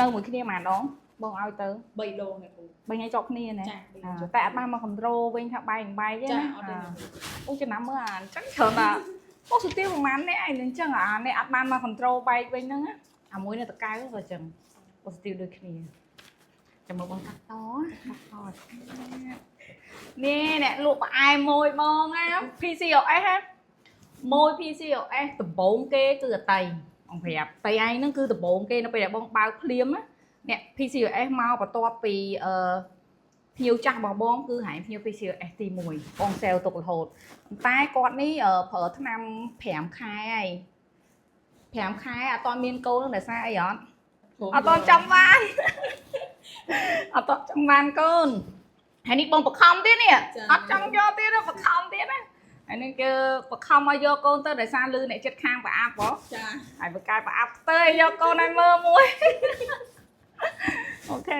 នៅមួយគ្នាម្ដងបងឲ្យទៅ 3ដងអ្នកគ្រូ 3ថ្ងៃជាប់គ្នាណា ចា3ដងជាប់ តែអត់បានមក control វិញថាបែកបែកទេ ចា ណា អត់ទេ អូចំណាំមើលអាអញ្ចឹងច្រើនតាអូសុទាប្រហែលអ្នកឯងនឹងអញ្ចឹងអានេះអត់បានមក control បែកវិញហ្នឹងណាអាមួយនៅតកៅក៏អញ្ចឹងអូសុទាដូចគ្នាចាំមើលបងកាត់តកាត់តនេះអ្នកលក់ផ្អែមមួយបងណា PCOS ហ៎មួយ PCOS ដំបូងគេគឺអតីបងប្រាប់តៃឯងហ្នឹងគឺដំបូងគេនៅពេលដែលបងបើកភ្លាមណាអ្នក PCOS មកបន្ទាប់ពីអឺភ្ញៀវចាស់របស់បងគឺហែងភ្ញៀវ PCOS ទី1បងសេលទុករហូតប៉ុន្តែគាត់នេះប្រើថ្នាំ5ខែហើយ5ខែអត់ទាន់មានកូននឹងដោយសារអីអត់អត់ទាន់ចង់បាន អត់ទាន់ចង់បានកូនហើយនេះបងបខំទៀតនេះអត់ចង់យកទៀតទេបខំទៀតណាហើយនេះគឺបខំឲ្យយកកូនទៅដោយសារលឺអ្នកចិត្តខាងប្រអាប់ហ៎ ចា ហើយបកកាយប្រអាប់ទៅឲ្យយកកូនឲ្យមើលមួយ OK